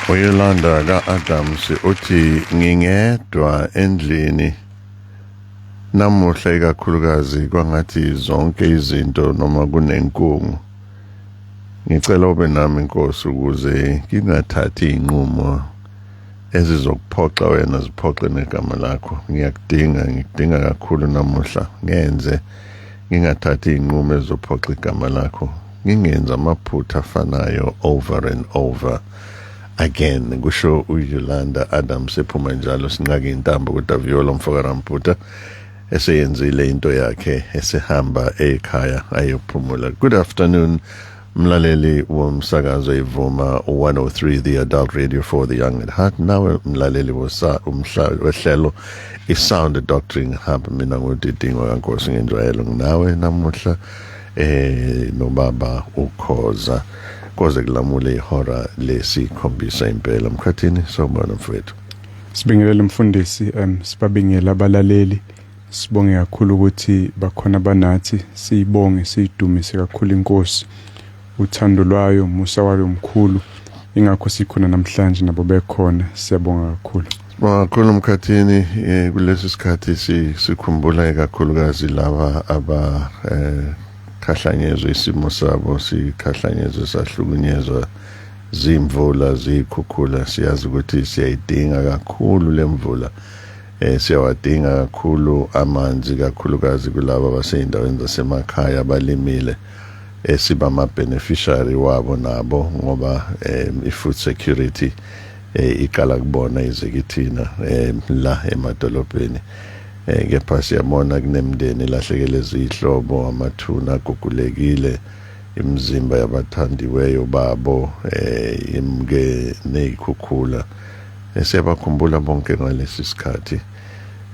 uYolanda ka-Adams uthi ngingedwa endlini namuhla, ikakhulukazi kwangathi zonke izinto noma kunenkungu. Ngicela ube nami Nkosi ukuze ngingathathi inqumo ezizokuphoxa wena, ziphoxe negama lakho. Ngiyakudinga, ngikudinga kakhulu namuhla. Ngenze ngingathathi inqumo ezizophoxa igama lakho, ngingenzi amaphutha afanayo over and over again, kusho uYolanda Adams ephuma njalo. Sinqaka intambo kuDaviola mfoka Ramputa eseyenzile into yakhe, esehamba ekhaya ayophumula. Good afternoon, mlaleli womsakazo Ivuma 103, the adult radio for the young at heart. Nawe mlaleli wosa umhla wehlelo iSound Doctrine Hub, mina nguDidingo kaNkosi ngenjwayelo nginawe namuhla nobaba ukhoza koze kulamule ihora lesikhombisa impela. Mkhathini, sawubona mfowethu. Sibingelele mfundisi, sibabingele abalaleli. Sibonge kakhulu ukuthi bakhona banathi, siyibonge siyidumise kakhulu inkosi. Uthando lwayo, umusa wayo omkhulu. Ingakho sikhona namhlanje nabo bekhona. Siyabonga kakhulu. Sibonga kakhulu mkhathini, kulesi sikhathi sikhumbula ikakhulukazi laba aba khahlanyezwe isimo sabo, sikhahlanyezwe sahlukunyezwa zimvula, zikhukhula. Siyazi ukuthi siyayidinga kakhulu lemvula, siyawadinga kakhulu amanzi, kakhulukazi kulabo abaseyindaweni zasemakhaya abalimile, esiba ama beneficiary wabo nabo, ngoba i-food security iqala kubona izikithina la emadolobheni. Kepha siyabona kunemndeni elahlekele zihlobo, amathuna agugulekile, imizimba yabathandiweyo babo imke nezikhukhula. Siyabakhumbula bonke ngalesi sikhathi.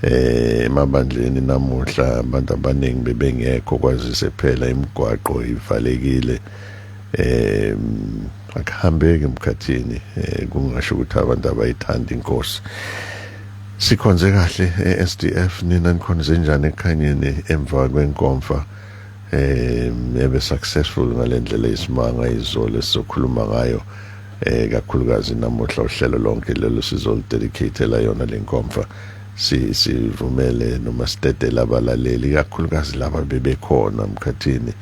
Emabandleni namuhla abantu abaningi bebengekho, kwazise phela imigwaqo ivalekile, akuhambeki emkhathini. Kungasho ukuthi abantu abayithanda inkosi. Sikhonze kahle e-SDF, nina nikhonze njani ekhanyeni emva kwenkomfa ebe successful ngalendlela isimanga izolo esizokhuluma ngayo kakhulukazi namuhla? Uhlelo lonke lelo sizolidedicate yona lenkomfa, sivumele noma sidedele abalaleli, kakhulukazi laba bebekhona mkhathini,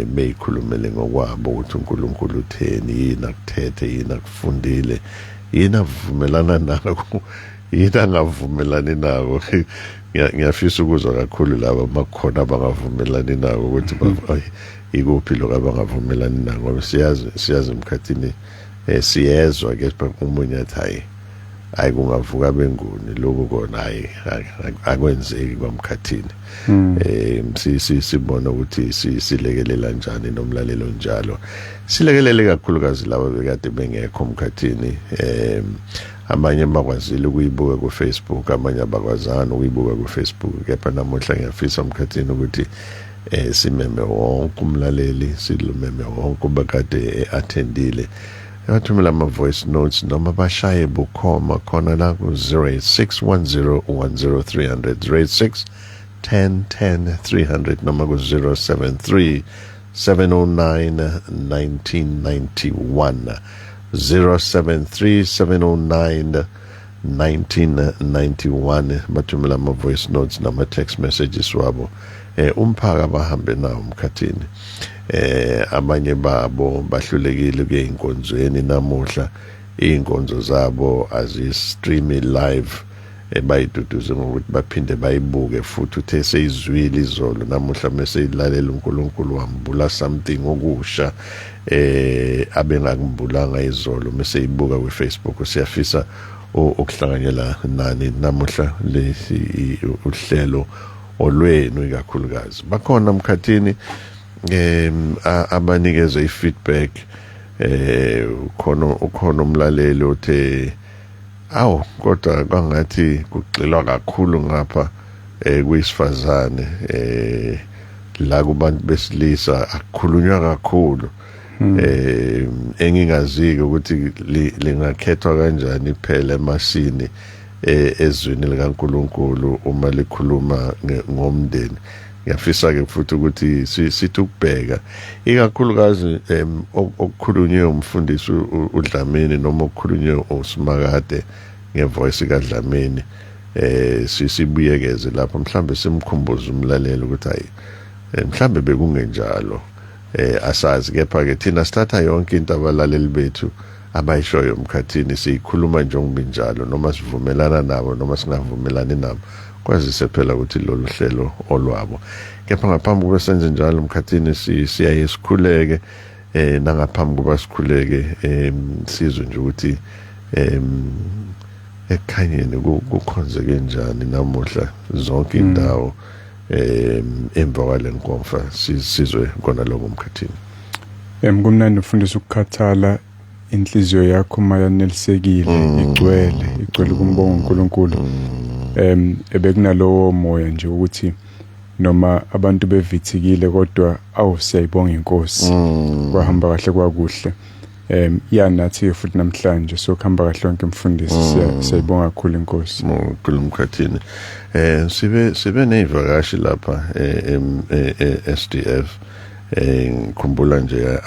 beyikhulumele ngokwabo ukuthi uNkulunkulu utheni, yini akuthethe, yini akufundile, yini avumelana nako, yini angavumelani nako. Ngiyafisa ukuzwa kakhulu laba makhona abangavumelani nako ukuthi ikuphi lokho abangavumelani nako, ngoba siyazi emkhathini, siyezwa ke umunye athi hayi hayi, kungavuka benguni lokhu kona, hayi akwenzeki kwamkhathini. Sibona ukuthi silekelela njani nomlalelo njalo, silekelele kakhulukazi laba bekade bengekho mkhathini. Amanye bakwazile ukuyibuka ku Facebook, amanye abakwazanga ukuyibuka ku Facebook, kepha namuhla ngiyafisa mkhathini ukuthi simeme wonke umlaleli, silumeme wonke obekade attendile, bathumela ama voice notes noma bashaye bukhoma khona la ku 08610 10300, 086 10 10 300, noma ku 073 709 1991, 073 709 1991. Bathumela ama voice notes nama text messages wabo, umphaka bahambe nawo umkhathini. Abanye babo bahlulekile kuye inkonzweni namuhla, inkonzo zabo azistream live, bayiduduze ngokuthi baphinde bayibuke futhi. Uthe seyizwile izolo, namuhla mase ilalela uNkulunkulu wambula something okusha abengakumbulanga izolo mase ibuka ku Facebook. Siyafisa ukuhlanganyela nani namuhla lesi uhlelo olwenu ikakhulukazi. Bakhona mkhathini abanikeze ifeedback. Ukhona umlaleli othe awu kodwa kwangathi kugxilwa kakhulu ngapha kuyisifazane, la kubantu besilisa akukhulunywa kakhulu. Engingaziki ukuthi lingakhethwa kanjani phela emasini ezwini likaNkuluNkulu uma likhuluma ngomndeni. Ngiyafisa ke futhi ukuthi sithi ukubheka ikakhulukazi okukhulunywe umfundisi uDlamini noma okukhulunywe uSimakade ngevoice kaDlamini, sisibuyekeze lapho, mhlambe simkhumbuze umlaleli ukuthi hayi, mhlambe bekungenjalo, asazi. Kepha ke thina sithatha yonke into abalaleli bethu abayishoyo emkhathini, siyikhuluma njengoba injalo, noma sivumelana nabo noma singavumelani nabo, kwazise phela ukuthi lolu hlelo olwabo. Kepha ngaphambi kuba senze njalo, emkhathini, siyaye sikhuleke. Nangaphambi kuba sikhuleke, sizwe nje ukuthi ekukhanyeni kukhonzeke njani namuhla zonke indawo emva kwale nkomfa. Sizwe kona lokho, mkhathini. Kumnandi ufundisa ukukhathala inhliziyo yakho mayanelisekile, igcwele kumbonga uNkulunkulu. Ebekunalowo moya nje ukuthi noma abantu bevithikile, kodwa awu, siyayibonga inkosi, kwahamba kahle, kwakuhle. Ya, nathi futhi namhlanje so kuhamba kahle yonke, mfundisi. Siyayibonga kakhulu inkosi. Mkhulu mkhathini, sibe nezivakashi lapha SDF. Ngikhumbula nje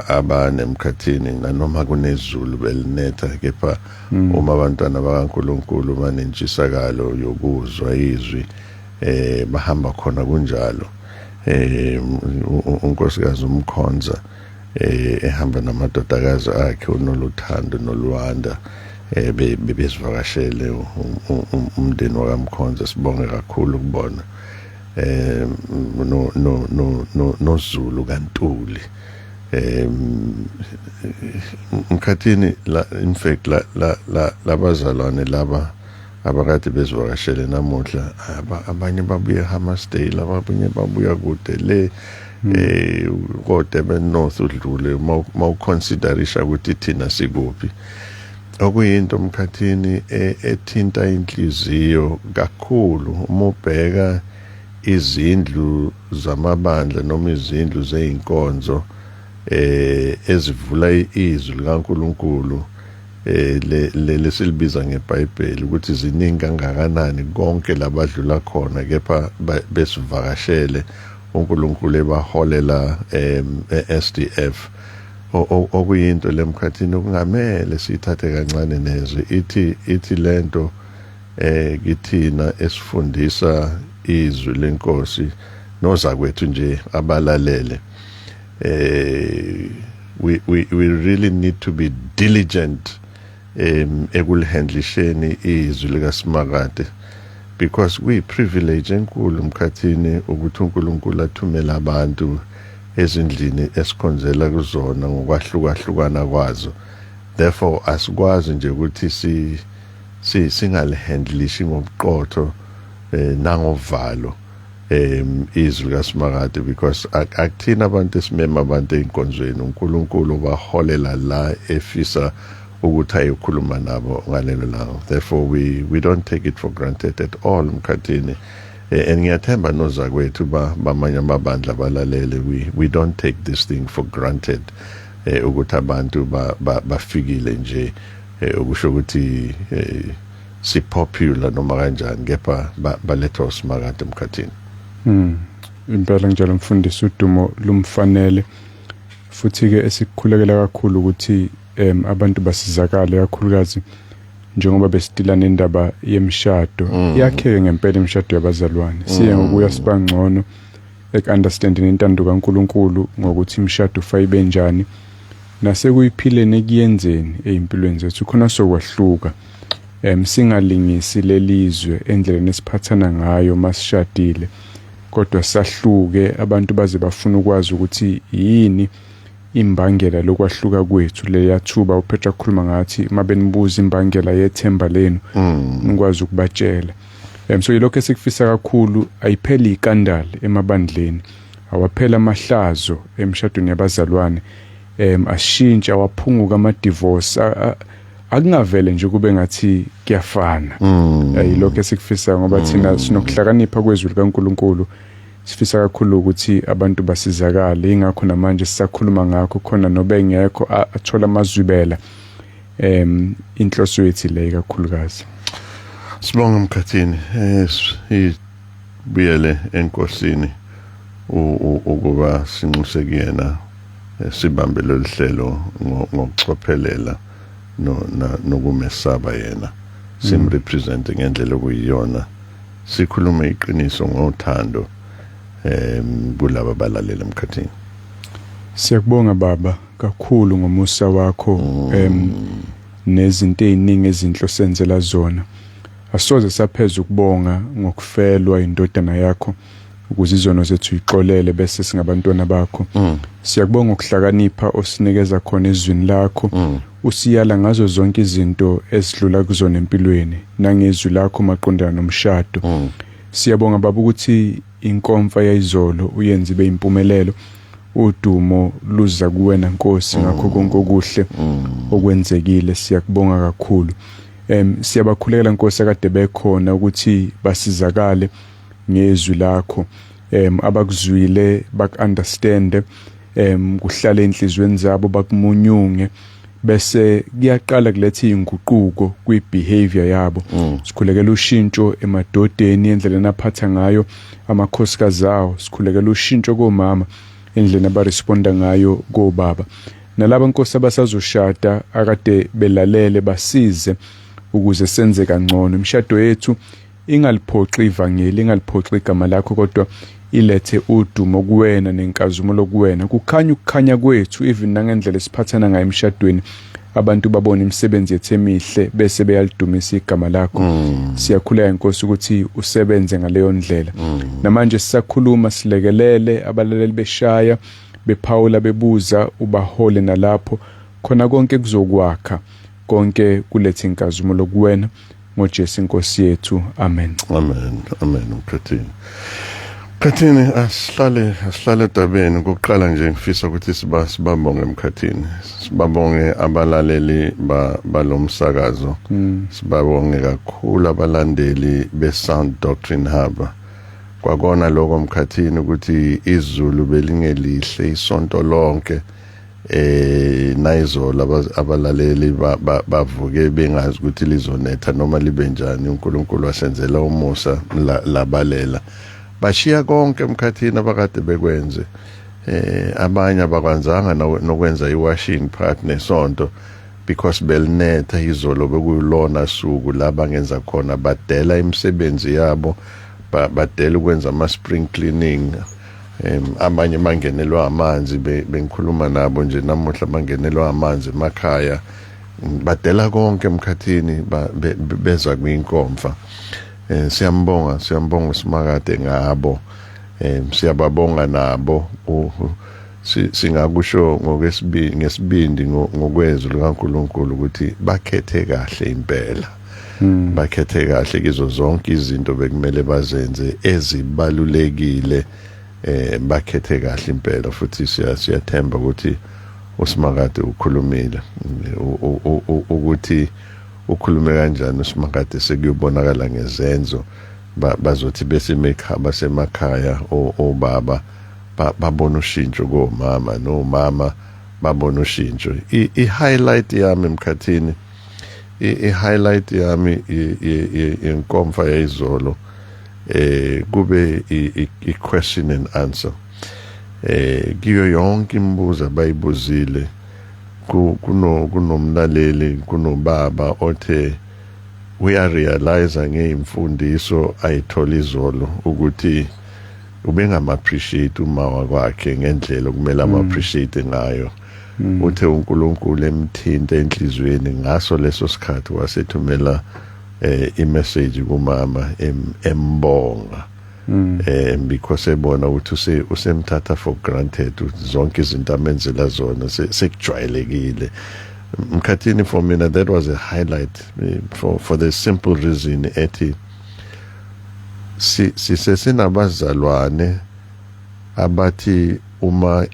abanemkhathini, nanoma kunezulu belinetha, kepha uma abantwana bakaNkuluNkulu banentshisakalo yokuzwa izwi, bahamba khona kunjalo. Unkosikazi umkhonza ehamba namadodakazi akhe uNoluthando noLwanda, bebezivakashele umndeni wakaMkhonza. Sibonge kakhulu kubona no no no no noZulu kaNtuli, mkhathini la. In fact, la la la labazalwane laba abakade bezivakashele namuhla, abanye babuye eHammarsdale, abanye babuya kude le kodwa North udlule, mawuconsiderisha ukuthi thina sikuphi. Okuyinto, mkhathini, ethinta inhliziyo kakhulu uma ubheka izindlu zamabandla noma izindlu zeyinkonzo ezivula izwi likaNkuluNkulu, le lesilibiza ngeBhayibheli, ukuthi ziningi kangakanani konke labadlula khona, kepha besivakashele, uNkulunkulu ebaholela e-SDF. Okuyinto lemkhathini okungamele siyithathe kancane neze. Ithi lento kithina esifundisa izwi lenkosi nozakwethu nje abalalele, we really need to be diligent ekulihandlisheni izwi likaSimakade, because kuyi privilege enkulu, mkhathini, ukuthi uNkulunkulu athumele abantu ezindlini esikhonzela kuzona ngokwahlukahlukana kwazo. Therefore asikwazi nje ukuthi si singalihandlishi ngobuqotho nangovalo izwi likaSimakade, because akuthina abantu esimema abantu einkonzweni, uNkulunkulu baholela la efisa ukuthi ayokhuluma nabo ngalelo langa. Therefore we don't take it for granted at all, mkhathini. And ngiyathemba nozakwethu bamanye amabandla balalele, we don't take this thing for granted, ukuthi abantu bafikile nje, ukusho ukuthi si popular noma kanjani, kepha balethwa uSimakade, mkhathini. Impela njalo, mfundisi, udumo lumfanele. Futhi ke esikukhulekela kakhulu ukuthi abantu basizakale, kakhulukazi njengoba besitila nendaba yemishado, yakheke ngempela imishado yabazalwane. Siye ngokuya sibangcono eku-understanding intando kaNkuluNkulu ngokuthi imishado fayibe njani, nasekuyiphileni, ekuyenzeni ezimpilweni zethu khona sokwahluka, singalingisi lelizwe endleleni esiphathana ngayo masishadile, kodwa sahluke, abantu baze bafuna ukwazi ukuthi yini imbangela lokwahluka kwethu. Leyathuba uPetra akhuluma ngathi mabenibuza imbangela yethemba lenu, nikwazi ukubatshela. So yilokho esikufisa kakhulu. Ayipheli ikandali emabandleni, awaphela amahlazo emshadweni yabazalwane, ashintsha, awaphunguka ama divorce, akungavele nje kube ngathi kuyafana. Yilokho esikufisa, ngoba thina sinokuhlakanipha kwezwi likaNkuluNkulu. Sifisa kakhulu ukuthi abantu basizakale, ingakho namanje sisakhuluma ngakho khona nobengekho athola amazwibela. Inhloso yethu le kakhulukazi. Sibonga, mkhathini. Sibuyele enkosini. Ukuba sinxuse kuyena, sibambe lolu hlelo ngokucophelela nokumesaba yena, simrepresent ngendlela okuyiyona, sikhulume iqiniso ngothando kulaba balalela emkhathini. Siyakubonga baba kakhulu ngomusa wakho nezinto eziningi ezinhle osenzela zona. Asoze sapheza ukubonga ngokufelwa indodana yakho ukuze izono zethu ixolele bese singabantwana bakho. Siyakubonga ukuhlakanipha osinikeza khona ezwini lakho. Usiyala ngazo zonke izinto esidlula kuzona empilweni nangezwi lakho maqondana nomshado. Siyabonga baba ukuthi inkomfa yayizolo uyenze ibe impumelelo. Udumo luza kuwena Nkosi ngakho konke okuhle okwenzekile. Siyakubonga kakhulu. Siyabakhulekela Nkosi akade bekhona ukuthi basizakale ngezwi lakho, abakuzwile baku-understand, kuhlale enhliziyweni zabo, bakumunyunge, bese kuyaqala kuletha inguquko kwi-behavior yabo. Sikhulekela ushintsho emadodeni endleleni aphatha ngayo amakhosikazi awo. Sikhulekela ushintsho komama endleleni abaresponda ngayo kobaba, nalaba nkosi abasazoshada akade belalele, basize ukuze senze kangcono imishado yethu, ingaliphoxi ivangeli, ingaliphoxi igama lakho, kodwa ilethe udumo kuwena nenkazimulo kuwena, kukhanya ukukhanya kwethu even nangendlela esiphathana ngayo emshadweni, abantu babone imisebenzi yethu emihle bese beyalidumisa igama lakho. Siyakhuleka inkosi ukuthi usebenze ngaleyo ndlela. Namanje sisakhuluma, silekelele abalaleli beshaya, bephawula, bebuza, ubahole nalapho khona konke kuzokwakha, konke kulethe inkazimulo kuwena, ngoJesu inkosi yethu, amen. Amen, amen. Mkhathini, Mkhathini, asihlale edabeni. Kokuqala nje ngifisa ukuthi sibabonge emkhathini, sibabonge abalaleli balomsakazo, sibabonge kakhulu abalandeli be-Sound Doctrine Hub. Kwakona lokho mkhathini ukuthi izulu belingelihle isonto lonke, nayizolo abalaleli bavuke bengazi ukuthi lizonetha noma libe njani. uNkulunkulu wasenzela umusa, labalela, bashiya konke emkhathini abakade bekwenze. Abanye abakwanzanga nokwenza iwashing part nesonto because belinetha izolo, bekuyilona suku la bangenza khona. Badela imisebenzi yabo, badela ukwenza ama spring cleaning. Abanye bangenelwa amanzi, bengikhuluma nabo nje namuhla, bangenelwa amanzi emakhaya. Badela konke emkhathini, beza kwinkomfa. Siyambonga, siyambonga uSimakade ngabo. Siyababonga nabo. Singakusho ngokwesibindi, ngesibindi, ngokwezwi likaNkulunkulu ukuthi bakhethe kahle impela, bakhethe kahle kizo zonke izinto bekumele bazenze ezibalulekile. Bakhethe kahle impela, futhi siyathemba ukuthi uSimakade ukhulumile. Ukuthi ukhulume kanjani uSimakade sekuyobonakala ngezenzo. Bazothi besemekhaya, basemakhaya, obaba babona ushintsho komama, nomama babona ushintsho. I-highlight yami emkhathini, i-highlight yami yenkomfa yayizolo kube i-question and answer. Kiyo yonke imibuzo abayibuzile, kunomlaleli, kunobaba othe uyarealize ngeimfundiso ayithola izolo ukuthi ubengama appreciate uma wakwakhe ngendlela okumele ama appreciate ngayo. Uthe uNkulunkulu emthinta enhliziyweni ngaso leso sikhathi, wasethumela imessage kumama embonga because ebona ukuthi usemthatha for granted zonke izinto amenzela zona, sekujwayelekile mkhathini. For mina that was a highlight, for the simple reason ethi sisesinabazalwane abathi uma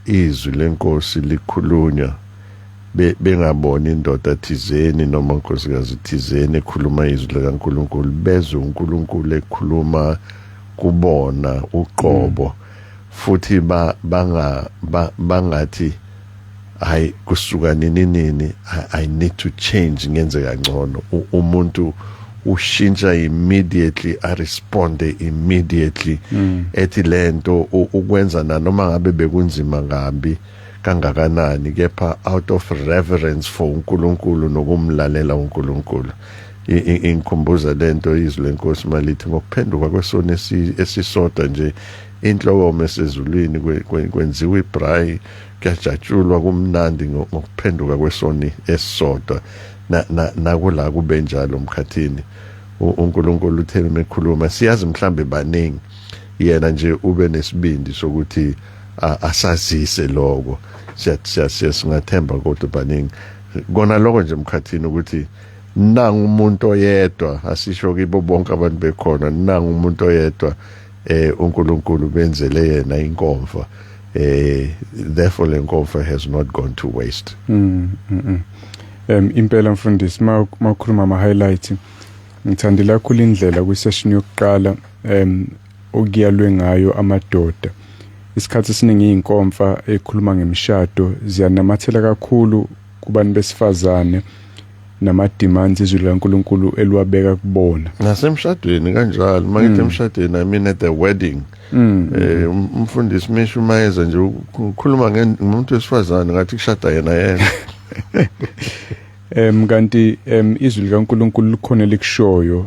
izwi lenkosi likhulunywa bengaboni indoda thizeni noma unkosikazi thizeni ekhuluma izwi likaNkulunkulu, bezwe uNkulunkulu ekhuluma kubona uqobo, futhi ba banga bangathi hayi, kusuka nini nini I need to change, ngenze kangcono. Umuntu Ushintsha immediately, a responde immediately, ethi lento ukwenza nanoma ngabe bekunzima kabi kangakanani, kepha out of reverence for uNkulunkulu nokumlalela uNkulunkulu. Ingikhumbuza lento izwi lenkosi malithi ngokuphenduka kwesoni esisodwa nje, inhlokomo esezulwini, kwenziwa ibraai, kuyajatshulwa, kumnandi ngokuphenduka kwesoni esisodwa. Na nakula kube njalo mkhathini. UNkulunkulu uthe mekhuluma, siyazi mhlambe baningi, yena nje ube nesibindi sokuthi asazise lokho. Siya singathemba kodwa baningi kona lokho nje mkhathini, ukuthi nangu umuntu oyedwa, asisho kibo bonke abantu bekhona, nangu umuntu oyedwa uNkulunkulu benzele yena inkomfa, therefore le nkomfa has not gone to waste. Impela mfundisi, mawukhuluma ama highlight, ngithandile kakhulu indlela kwi session yokuqala okuyalwe ngayo amadoda. Isikhathi esiningi inkomfa ekhuluma ngemishado ziyanamathela kakhulu kubantu besifazane nama demands izwi likaNkulunkulu eliwabeka kubona. Nasemshadweni kanjalo. Mangithi emshadweni, I mean at the wedding. Umfundisi Mishu mayeza nje ukhuluma ngomuntu wesifazane ngathi kushada yena yena. Kanti izwi likaNkulunkulu likhona elikushoyo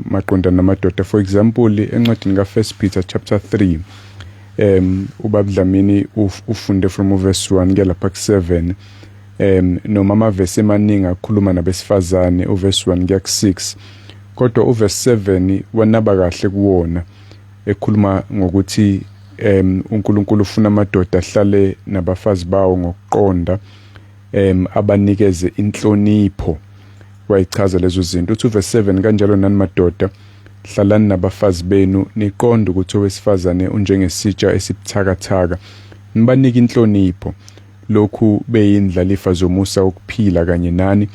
maqondana namadoda. For example, encwadini ka1 Peter chapter 3, ubaba Dlamini ufunde from verse 1 kuya lapha ku7, noma amavesi emaningi akhuluma nabesifazane, uverse 1 kuya ku6, kodwa uverse 7 wanaba kahle kuwona, ekhuluma ngokuthi uNkulunkulu ufuna amadoda ahlale nabafazi bawo ngokuqonda, abanikeze inhlonipho. Wayichaza lezo zinto. Uthi uverse 7, "Kanjalo nani madoda, hlalani nabafazi benu, niqonde ukuthi owesifazane unjengesitsha esibuthakathaka, nibanike inhlonipho, lokhu beyindlalifa zomusa wokuphila kanye nani,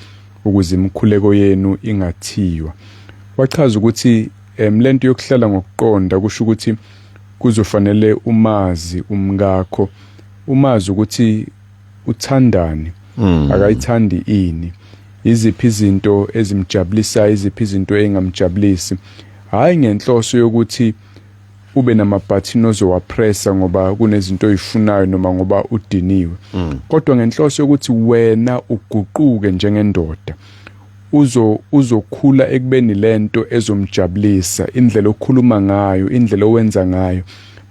ukuze imikhuleko yenu ingathiywa." Wachaza ukuthi lento yokuhlala ngokuqonda kusho ukuthi kuzofanele umazi umkakho, umazi ukuthi uthandani, akayithandi ini, iziphi izinto ezimjabulisayo, iziphi izinto engamjabulisi, hayi ngenhloso yokuthi ube namabhathini ozowapressa ngoba kunezinto oyifunayo noma ngoba udiniwe, kodwa ngenhloso yokuthi wena uguquke njengendoda, uzokhula ekubeni lento ezomjabulisa, indlela okhuluma ngayo, indlela owenza ngayo.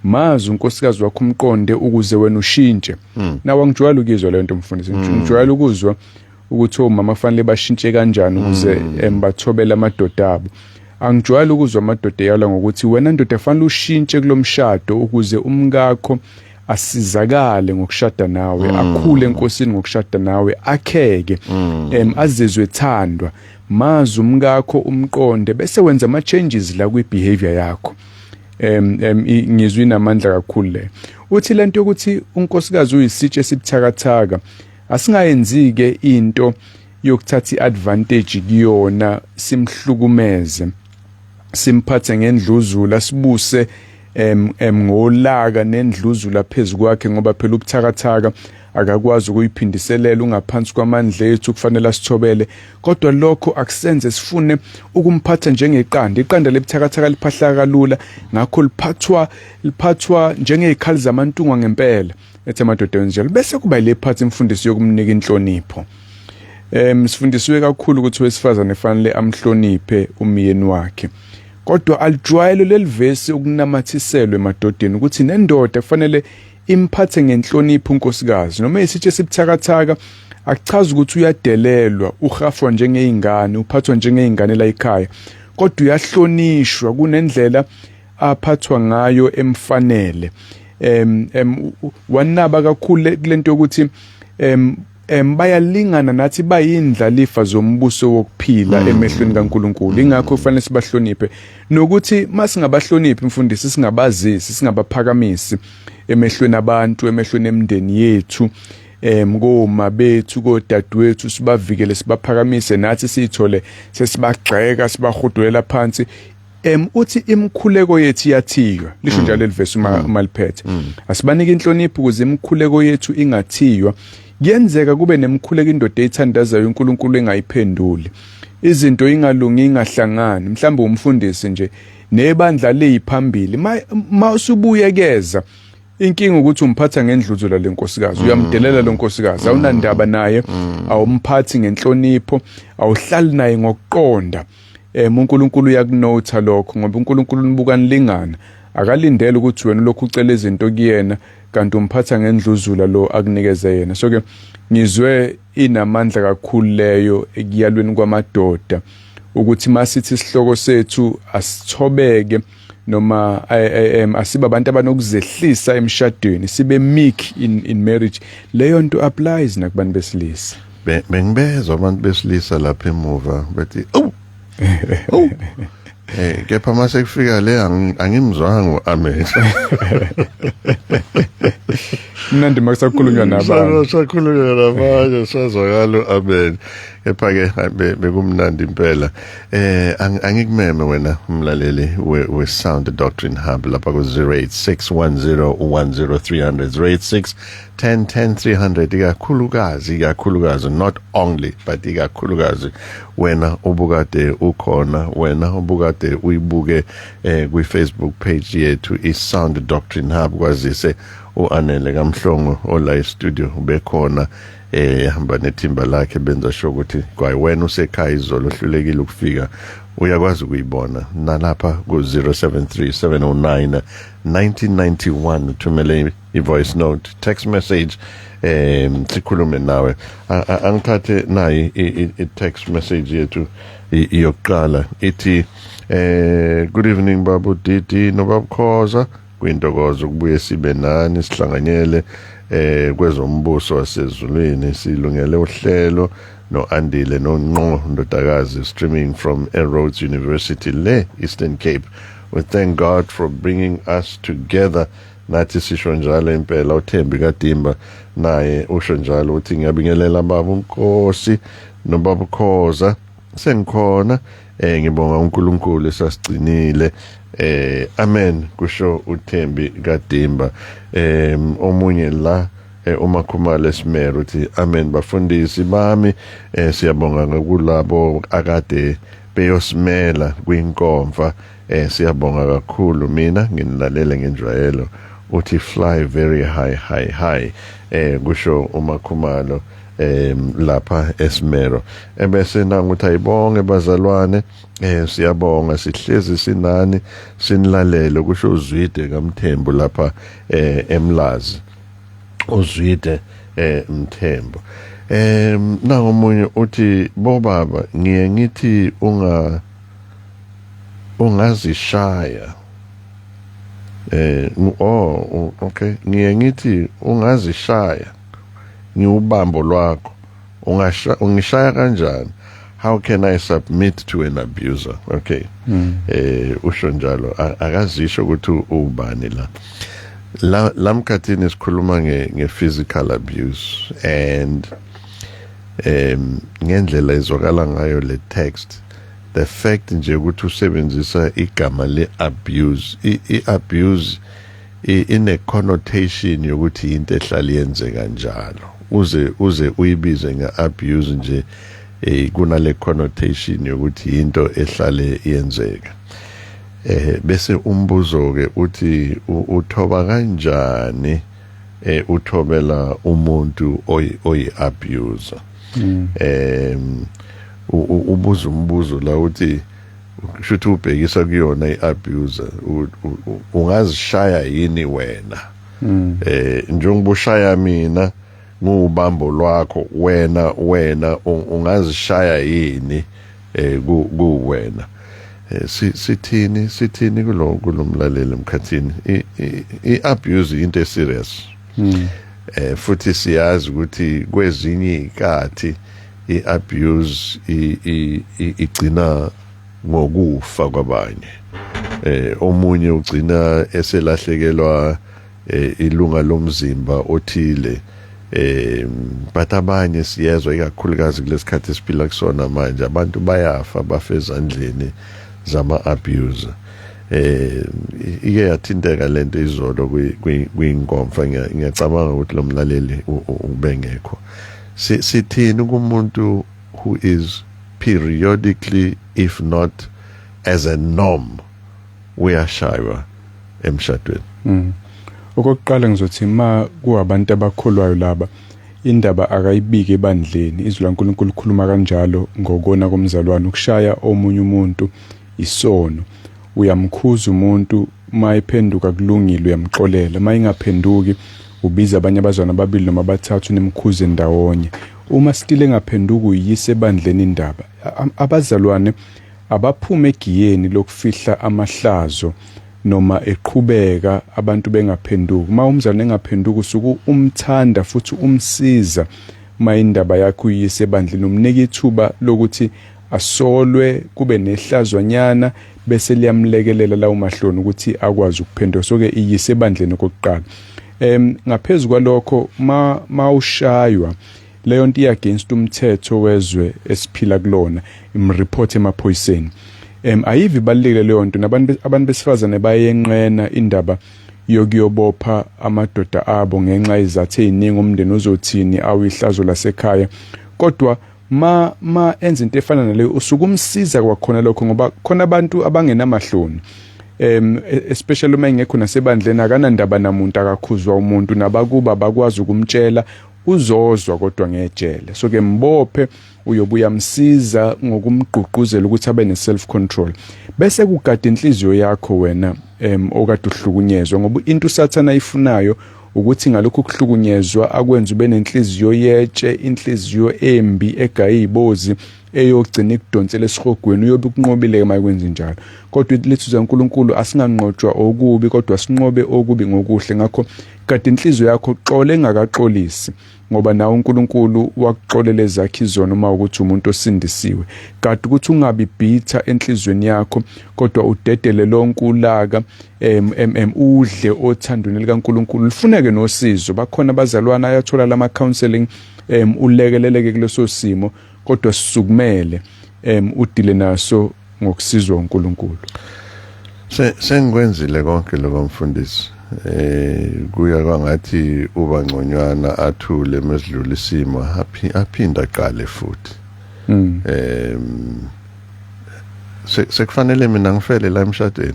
Mazi unkosikazi wakho, umqonde, ukuze wena ushintshe. Nawe angijwayele ukuzwa le nto, mfundisi. Ngijwayele ukuzwa ukuthi omama kufanele bashintshe kanjani ukuze bathobele amadoda abo. Angijwayele ukuzwa amadoda eyalwa ngokuthi wena ndoda kufanele ushintshe kulomshado ukuze umkakho asizakale ngokushada nawe, akhule enkosini ngokushada nawe, akheke, azizwe ethandwa. Mazi umkakho, umqonde, bese wenza ama changes la kwi behavior yakho. em em ngizwe inamandla kakhulu le. Uthi lento yokuthi unkosikazi uyisitshe esibuthakathaka, asingayenzi ke into yokuthatha iadvantage kuyona, simhlukumeze, simphathe ngendluzula, sibuse em em ngolaka nendluzula phezukwakhe, ngoba phela ubuthakathaka, akakwazi ukuyiphindiselela, ungaphansi kwamandla ethu, kufanele asithobele. Kodwa lokho akusenze sifune ukumphatha njengeqanda. Iqanda lebuthakathaka liphahlaka kalula, ngakho liphathwa njengezikhali zamantungwa ngempela. Ethi amadoda enjalo, bese kuba le phathi imfundiso yokumnika inhlonipho. Sifundisiwe kakhulu ukuthi wesifazane fanele amhloniphe umyeni wakhe, kodwa alijwayele leli vesi ukunamathiselwe emadodeni, ukuthi nendoda kufanele imphathe ngenhlonipho unkosikazi noma isitshe sibuthakathaka. Akuchazi ukuthi uyadelelwa, uhafwa njengezingane, uphathwa njengezingane la ekhaya, kodwa uyahlonishwa, kunendlela aphathwa ngayo emfanele. em em wanaba kakhulu kulento yokuthi em em bayalingana nathi, bayindlalifa zombuso wokuphila emehlweni kaNkuluNkulu, ingakho kufanele sibahloniphe. Nokuthi masingabahloniphi, mfundisi, singabazisi, singabaphakamisi emehlweni abantu, emehlweni emndeni yethu, koma bethu, kodadewethu, sibavikele, sibaphakamise, nathi sithole sesibagxeka, sibahudulela phansi. Uthi imikhuleko yethu iyathiywa, lisho njalo leli verse uma liphethe. Asibanike inhlonipho ukuze imikhuleko yethu ingathiywa. Kuyenzeka kube nemkhuleko indoda eyithandazayo uNkulunkulu engayiphenduli, izinto ingalungi, ingahlangani. Mhlawumbe umfundisi nje nebandla liyiphambili, ma usubuyekeza inkinga ukuthi umphatha ngendluzula lenkosikazi, uyamdelela lo nkosikazi, awunandaba naye, awumphathi ngenhlonipho, awuhlali naye ngokuqonda. uNkulunkulu uyakunotha lokho, ngoba uNkulunkulu unibuka nilingana, akalindele ukuthi wena lokhu ucela izinto kuyena kanti umphatha ngendluzula lo akunikeze yena. So ke ngizwe inamandla kakhulu leyo ekuyalweni kwamadoda, ukuthi masithi isihloko sethu asithobeke noma asibe abantu abanokuzehlisa emshadweni, sibe meek in marriage, leyo nto applies nakubantu besilisa. Bengibezwa abantu besilisa lapha emuva bethi oh oh, kepha mase kufika le angimzwanga amen. Mnandi makusakhulunywa nabantu. Sakhulunywa nabanye, sazwakala amen. Kepha ke bekumnandi impela. Angikumeme wena umlaleli we Sound Doctrine Hub lapha ku 0861010300, 086 10 10 300, ikakhulukazi, ikakhulukazi, not only but ikakhulukazi wena ubukade ukhona, wena ubukade uyibuke kwi Facebook page yethu i Sound Doctrine Hub, kwazise uAnele kaMhlongo ola e studio ubekhona, hamba nethimba lakhe benza sure ukuthi kwayi wena usekhaya izolo ohlulekile ukufika uyakwazi ukuyibona nalapha ku 073 709 1991. Thumele i-voice note, text message, sikhulume nawe. Angithathe nayi i-text message yethu iyokuqala, ithi "Good evening babu Didi nobabukhoza, kuyintokozo ukubuye sibe nani, sihlanganyele kwezombuso wasezulwini. Silungele uhlelo no-Andile noNqo Ndodakazi, streaming from Air Rhodes University le Eastern Cape. We thank God for bringing us together." Nathi sisho njalo impela. UThembi kaDimba naye usho njalo, uthi "Ngiyabingelela baba uNkosi nobaba Khoza, sengikhona, ngibonga uNkulunkulu esasigcinile, amen," kusho uThembi kaDimba. Omunye la, uMakhumalo esimero, uthi "Amen bafundisi bami, siyabonga ngakulabo akade beyosimela kwinkomfa, siyabonga kakhulu. Mina nginilalele ngenjwayelo." Uthi "Fly very high, high, high," kusho uMakhumalo lapha eSimero. Ebese nanguthi "Ayibonge bazalwane, siyabonga, sihlezi sinani sinilalele," kusho uZwide kaMthembu lapha eMlazi, uZwide Mthembu. Nangomunye uthi "Bobaba, ngiye ngithi ungazishaya, oh okay, ngiye ngithi ungazishaya ngiubambo lwakho, ungishaya kanjani? How can I submit to an abuser?" Okay, usho njalo, akazisho ukuthi ubani la. Lamkhathini sikhuluma nge physical abuse and ngendlela izwakala ngayo le text, the fact nje ukuthi usebenzisa igama le abuse, i abuse ine connotation yokuthi into ehlala yenzeka njalo, uze uyibize nge abuse nje, kunale connotation yokuthi into ehlale yenzeka. Bese umbuzo ke uthi uthoba kanjani, uthobela umuntu oyi abuser? Ubuza umbuzo la uthi kushuthi ubhekisa kuyona i-abuser, ungazishaya yini wena njengoba ushaya mina ngubambo lwakho, wena ungazishaya yini ku wena? Sithini kulomlaleli mkhathini? I-abuse into eserious, futhi siyazi ukuthi kwezinye izikhathi i-abuse igcina ngokufa kwabanye. Omunye ugcina eselahlekelwa ilunga lomzimba othile, but abanye siyezwa ikakhulukazi kulesikhathi esiphila kusona manje, abantu bayafa, bafe ezandleni zama abuser. Ike yathinteka lento izolo kwinkomfa. Ngiyacabanga ukuthi lo mlaleli ubengekho. Sithini kumuntu who is periodically, if not as a norm, uyashaywa emshadweni? Okokuqala ngizothi ma kuwabantu abakholwayo laba, indaba akayibike ebandleni. Izwi laNkulunkulu likhuluma kanjalo ngokona komzalwane. Ukushaya omunye umuntu isono. Uyamkhuza umuntu, ma ephenduka kulungile, uyamxolela. Ma ingaphenduki, ubiza abanye abazalwane ababili noma abathathu, nimkhuze ndawonye. Uma still engaphenduki, uyise ebandleni indaba. Abazalwane abaphume egiyeni lokufihla amahlazo noma eqhubeka abantu bengaphenduki. Uma umzalwane engaphenduki, usuke umthanda futhi umsiza. Uma indaba yakho uyise ebandleni, umnika ithuba lokuthi asolwe, kube nehlazwanyana, bese liyamlekelela lawo mahloni ukuthi akwazi ukuphenduka. So ke iyise ebandleni okokuqala. Ngaphezulu kwalokho, ma mawushaywa, leyo nto iya-against umthetho wezwe esiphila kulona. Imreport emaphoyiseni. Ayivi ibalulekile leyo nto. Nabantu, abantu besifazane bayenqena indaba yokuyobopha amadoda abo ngenxa yezathu eziningi, umndeni uzothini, awihlazo lasekhaya. Kodwa ma enza into efana naleyo, usuke umsiza kwakhona lokho, ngoba khona abantu abangenamahloni, especially uma engekho nasebandleni, akanandaba namuntu, akakhuzwa umuntu, nabakuba bakwazi ukumtshela, uzozwa kodwa ngejele. So ke mbophe, uyobuya msiza ngokumgqugquzela ukuthi abe ne self control, bese kugada inhliziyo yakho wena okade uhlukunyezwa, ngoba into uSathana ayifunayo ukuthi ngalokhu kuhlukunyezwa akwenza ube nenhliziyo yetshe, inhliziyo embi egayibozi, eyogcina ikudonsela esihogweni. Uyobe ukunqobile uma kwenza njalo. Kodwa lithi uNkulunkulu, asinganqotshwa okubi, kodwa sinqobe okubi ngokuhle. Ngakho kade inhliziyo yakho, xole engakaxolisi, ngoba nawe uNkulunkulu wakuxolela ezakhe izono uma ukuthi umuntu osindisiwe. Kade ukuthi ungabi bitter enhlizweni yakho, kodwa udedele lonke ulaka, em em udle othandweni likaNkulunkulu. Lifuneke nosizo, bakhona abazalwana ayathola lama counseling, ulekeleleke kuleso simo, kodwa sisukumele udile naso ngokusizwa uNkulunkulu. Sengikwenzile konke lokho, mfundisi. Kuya kwangathi uba ngconywana, athule mesidlula isimo, aphinda aqale futhi. Sekufanele mina ngifele la emshadweni?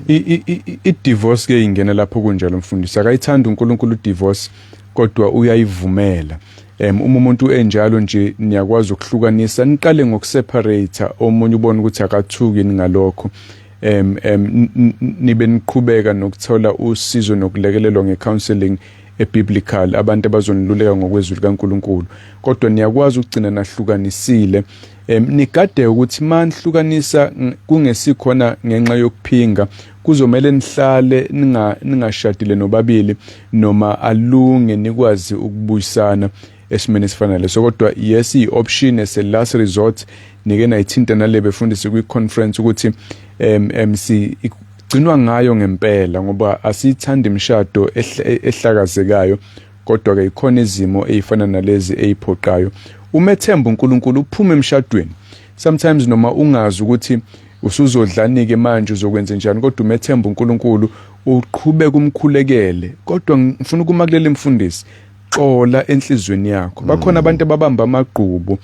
I divorce ke ingena lapho kunjalo, mfundisi. Akayithanda uNkulunkulu divorce, kodwa uyayivumela. Uma umuntu enjalo nje, niyakwazi ukuhlukanisa, niqale ngokuseparate. Omunye ubona ukuthi akathuki ngalokho, em em nibe niqhubeka nokuthola usizo nokulekelelwa ngecounseling ebiblical, abantu abazoniluleka ngokwezwi likaNkuluNkulu. Kodwa niyakwazi ukugcina nahlukanisile. Nigade ukuthi manihlukanisa kungesikhona ngenxa yokuphinga, kuzomela nihlale ningashadile nobabili, noma alunge nikwazi ukubuyisana esimeni esifana leso. Kodwa yes, i-option as a last resort. Nike nayithinta nale befundisi kwi-conference ukuthi si igcinwa ngayo ngempela, ngoba asiyithandi imishado ehlakazekayo. Kodwa ke ikhona izimo ezifana nalezi eziphoqayo. Umethemba uNkulunkulu, uphume emshadweni. Sometimes noma ungazi ukuthi usuzodlani-ke manje, uzokwenza njani, kodwa umethemba uNkulunkulu, uqhubeke umkhulekele. Kodwa ngifuna ukuma kuleli, mfundisi, xola enhlizweni yakho. Bakhona abantu ababamba amagqubu,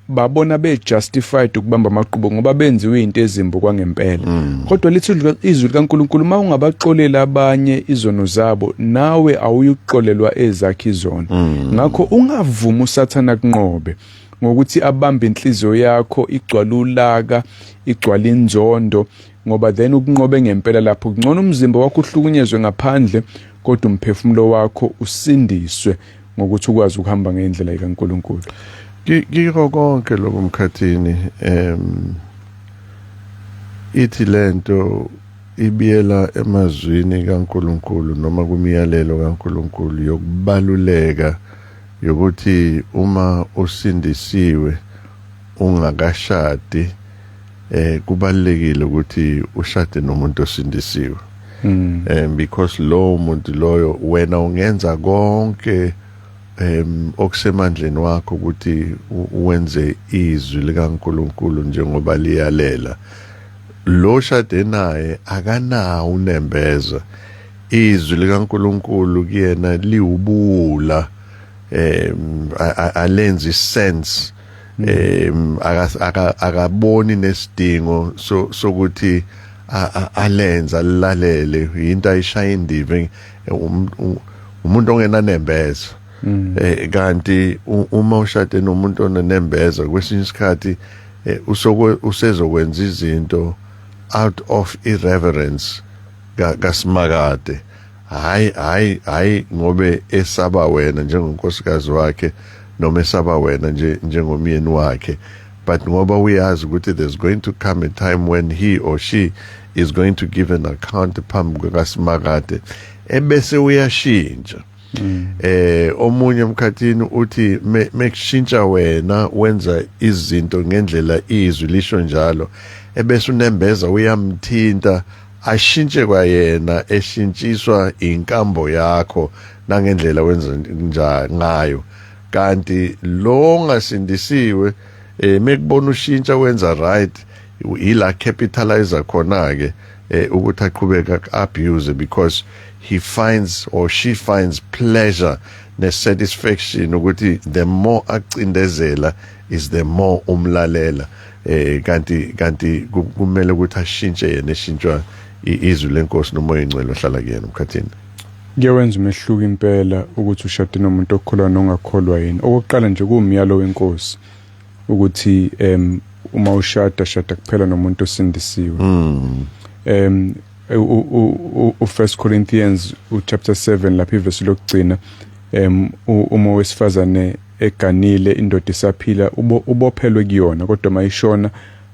babona be justified ukubamba amagqubu ngoba benziwe izinto ezimbi kwangempela. Kodwa lithi izwi likaNkuluNkulu, uma ungabaxolela abanye izono zabo, nawe awuyukuxolelwa ezakhe izono. Ngakho ungavumi uSathana kunqobe ngokuthi abambe inhliziyo yakho igcwala ulaka, igcwala inzondo, ngoba then ukunqobe ngempela lapho. Kungcono umzimba wakho uhlukunyezwe ngaphandle, kodwa umphefumulo wakho usindiswe ngokuthi ukwazi ukuhamba ngendlela kaNkuluNkulu. Kiko konke lokho, mkhathini, ithi lento ibiyela emazwini kaNkuluNkulu noma kumiyalelo kaNkuluNkulu yokubaluleka yokuthi uma usindisiwe ungakashadi, kubalekile ukuthi ushade nomuntu osindisiwe, because lo muntu loyo, wena ungenza konke okusemandleni wakho ukuthi wenze izwi likaNkuluNkulu njengoba liyalela. Lo shade naye akanawo unembeza, izwi likaNkuluNkulu kuyena liwubula, alenzi sense, akaboni nesidingo sokuthi alenza alilalele. Into ayishaya indiva, umuntu ongenanembeza. Kanti uma ushade nomuntu onenembeza, kwesinye isikhathi usokwe usezokwenza izinto out of irreverence kaSimakade, hayi hayi hayi, ngobe esaba wena njengonkosikazi wakhe noma esaba wena nje njengomyeni wakhe, but ngoba uyazi ukuthi there's going to come a time when he or she is going to give an account phambi kukaSimakade, ebese uyashintsha. Omunye emkhathini uthi mekushintsha wena wenza izinto ngendlela izwi lisho njalo, ebese unembeza uyamthinta, ashintshe kwayena, eshintshiswa inkambo yakho nangendlela wenza ngayo. Kanti lo ongasindisiwe, mekubona ushintsha wenza right, ila capitalize khona ke ukuthi aqhubeka abuse, because he finds or she finds pleasure ne satisfaction ukuthi the more acindezela is the more umlalela. Kanti kumele ukuthi ashintshe yena, eshintshwa izwi lenkosi nomoya ingcwele ohlala kuyena umkhathini. Kuyawenza umehluko impela ukuthi ushade nomuntu okholwa nongakholwa yini. Okokuqala nje, kuwumyalo wenkosi ukuthi uma ushada, shada kuphela nomuntu osindisiwe. U 1 Corinthians u chapter 7 lapha ivesi lokugcina, uma wesifazane eganile indoda isaphila, ubophelwe kuyona, kodwa mayishona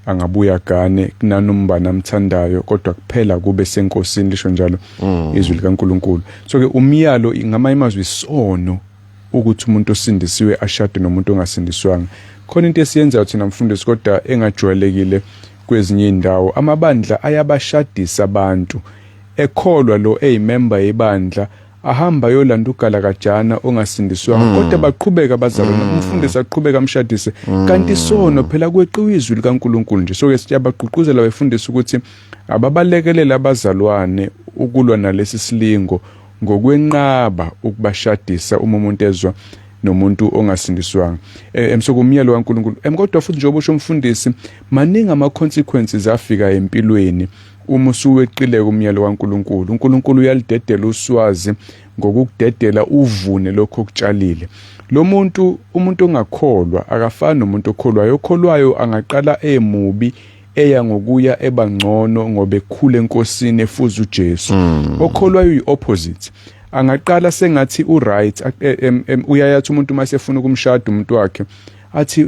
angabuya gane kunanombani amthandayo, kodwa kuphela kube senkosini, lisho njalo izwi likaNkuluNkulu. So ke umyalo, ngamanye amazwi, isono ukuthi umuntu osindisiwe ashade nomuntu ongasindiswanga. Khona into esiyenzayo thina, mfundisi, kodwa engajwayelekile kwezinye indawo. Amabandla ayabashadisa abantu, ekholwa lo eyimember yebandla, ahamba yolanda ugalakajana ongasindiswanga, kodwa baqhubeka abazalwane, umfundisi aqhubeka amshadise, kanti sono phela, kweqiwa izwi likaNkuluNkulu nje. So ke siyabagqugquzela befundisa ukuthi ababalekelele abazalwane ukulwa nalesi silingo ngokwenqaba ukubashadisa uma umuntu ezwa nomuntu ongasindiswanga. Emsokumyalo kaNkuluNkulu. Kodwa futhi, njengoba usho umfundisi, maningi ama consequences afika empilweni uma usuweqile kumyalo kaNkuluNkulu. uNkulunkulu uyalidedela uswazi ngokukudedela uvune lokho okutshalile. Lo muntu, umuntu ongakholwa, akafani nomuntu okholwayo. Okholwayo angaqala emubi, eya ngokuya ebangcono ngoba ekhula enkosini, efuza uJesu. Okholwayo uyi-opposite, angaqala sengathi uright, uyayathi umuntu uma sefuna ukumshada umuntu wakhe athi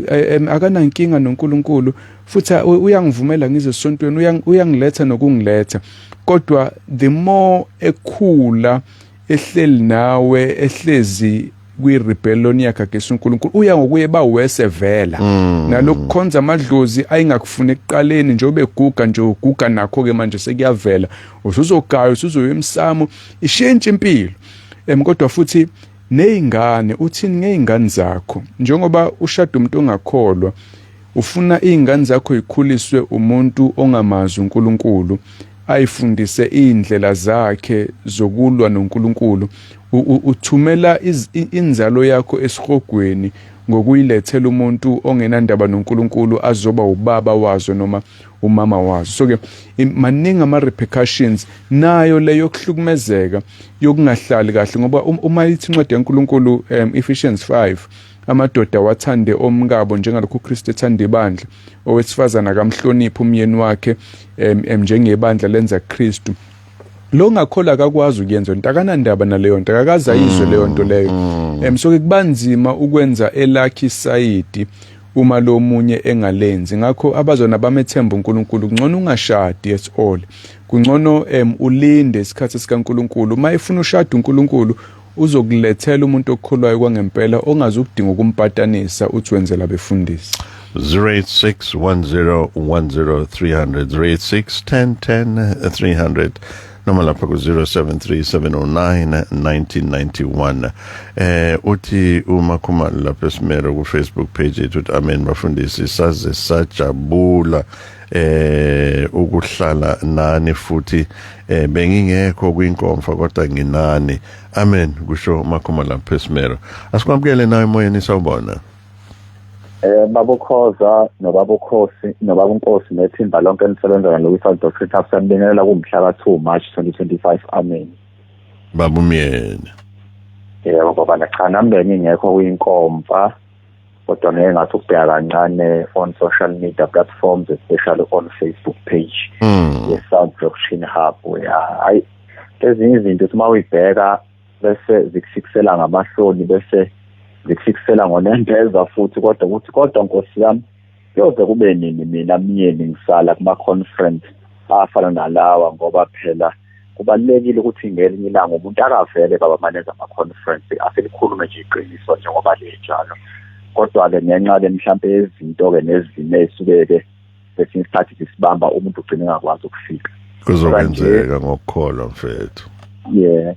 akanankinga noNkulunkulu, futhi uyangivumela ngize esontweni, uyangiletha nokungiletha, kodwa the more ekhula ehleli nawe, ehlezi kwi-rebellion yakhe against uNkulunkulu, uya ngokuye ba worse vela. Nalokukhonza amadlozi ayingakufuni ekuqaleni, njengoba eguga nje, uguga nakho ke manje sekuyavela, usuzogaya, usuzoya emsamo, ishintshe impilo. Kodwa futhi nezingane, uthini ngezingane zakho njengoba ushada umuntu ongakholwa, ufuna izingane zakho ikhuliswe umuntu ongamazi uNkulunkulu, ayifundise indlela zakhe zokulwa noNkulunkulu? Uthumela inzalo yakho esihogweni ngokuyilethela umuntu ongenandaba noNkulunkulu azoba ubaba wazo noma umama wazo. So ke maningi ama repercussions nayo leyo kuhlukumezeka, yokungahlali kahle, ngoba uma ithi incwadi kaNkulunkulu, Ephesians 5, amadoda wathande omkabo njengalokhu uKristu ethanda ibandla, owesifazana akamhloniphi umyeni wakhe njengebandla lenza Kristu. Lo ngakholwa akakwazi ukuyenza into, akanandaba naleyo nto, akakaze ayizwe leyo nto leyo. So ke kubanzima ukwenza elakhe isayidi uma lo munye engalenzi. Ngakho abazona bamethemba uNkulunkulu, kungcono ungashadi at all, kungcono ulinde isikhathi sikaNkulunkulu. Uma efuna ushada uNkulunkulu uzokulethela umuntu okholwayo kwangempela, ongazukudinga ukumpatanisa uthi wenzela befundisi. 086 10 10 300, 086 10 10 300. Noma lapha ku 073709 1991. Uthi uma Khumalo lapha esimero ku Facebook page yethu uthi amen bafundisi, saze sajabula ukuhlala nani futhi bengingekho kwinkomfa kodwa nginani. Amen, kusho Makhumalo lapha esimero. Asikwamukele nawe emoyeni, sawubona. Babukhoza nobabukhosi nobabunkosi nethimba lonke elisebenza nalo Doctrine Hub, sanibingelela kumhla ka-2 March 2025. Amen. Babumyeni. Yebo baba, cha nami bengingekho kwinkomfa kodwa ngeke ngathi ukubheka kancane on social media platforms, especially on Facebook page ye-Sound Doctrine Hub. Ya, hayi, ezinye izinto uthi uma uyibheka bese zikufikisela ngamahloni, bese zikufikisela ngonembeza futhi, kodwa ukuthi kodwa Nkosi yami, kuyoze kube nini mina myeni ngisala kuma-conference afana nalawa? Ngoba phela kubalulekile ukuthi ngelinye ilanga umuntu akavele baba maneza ama-conference, aselikhulume nje iqiniso njengoba linjalo. Kodwa-ke ngenxa-ke mhlampe yezinto-ke nezimo ey'suke-ke kwesinye isikhathi zisibamba, umuntu ugcine engakwazi ukufika. Kuzokwenzeka ngokukholwa, mfethu. Yeah,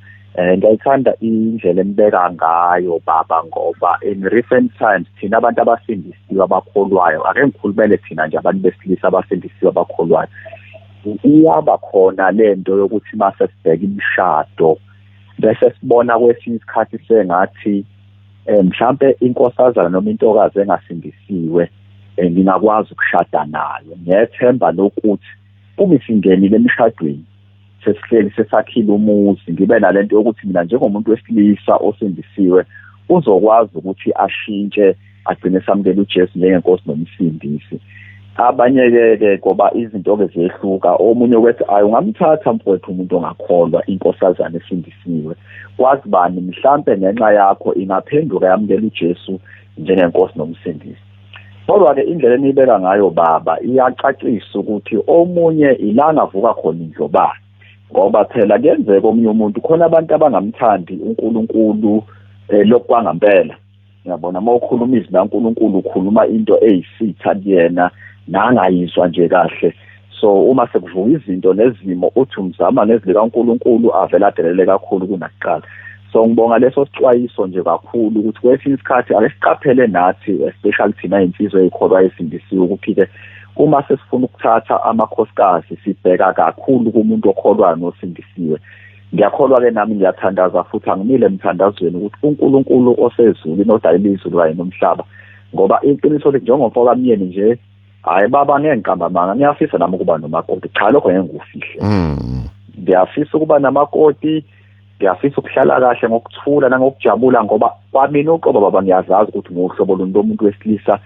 ngiyayithanda indlela enibeka ngayo baba, ngoba in recent times thina abantu abasindisiwe abakholwayo, ake ngikhulumele thina nje abantu besilisa abasindisiwe abakholwayo, iyaba khona lento yokuthi mase sibheka imishado bese sibona kwesinye isikhathi sengathi mhlambe inkosazana noma intokazi engasindisiwe ngingakwazi ukushada nayo, ngethemba lokuthi uma isingenile emshadweni, sesihleli sesakhile umuzi, ngibe nalento yokuthi mina njengomuntu wesilisa osindisiwe uzokwazi ukuthi ashintshe agcine samukela uJesu njengenkosi nomsindisi. Abanye ke ngoba izinto ke ziyehluka, omunye kwethi ayi, ungamthatha mfowethu umuntu ongakholwa, inkosazana esindisiwe, kwazi bani, mhlambe ngenxa yakho ingaphenduka yamukela uJesu njengenkosi nomsindisi. Kodwa-ke indlela eniyibeka ngayo baba iyacacisa ukuthi omunye ilanga avuka khona indlobane, ngoba phela kuyenzeka omunye umuntu khona abantu abangamthandi uNkulunkulu lokhu kwangampela. Uyabona, uma ukhuluma izwi laNkulunkulu ukhuluma into eyisitha kuyena nangayizwa nje kahle. So uma sekuvuka izinto nezimo uthi umzama ngezwi likaNkulunkulu, avele adelele kakhulu kunakuqala. So ngibonga leso sixwayiso nje kakhulu ukuthi kwesinye isikhathi ake siqaphele nathi, especially thina insizwa eyikholwa esindisiwe, ukuthi-ke uma sesifuna ukuthatha amakhosikazi sibheka kakhulu kumuntu okholwayo nosindisiwe. Ngiyakholwa-ke nami, ngiyathandaza futhi angimile emthandazweni ukuthi uNkulunkulu osezulwini odalile izulu kanye nomhlaba, ngoba iqiniso lithi njengomfo kamyeni nje, hhayi baba, ngeke ngiqamba amanga, ngiyafisa nami ukuba nomakoti. Cha, lokho ngeke ngikufihle. Ngiyafisa ukuba namakoti, ngiyafisa ukuhlala kahle ngokuthula nangokujabula, ngoba kwamina uqobo baba ngiyazazi ukuthi nguhlobo luni lomuntu wesilisa,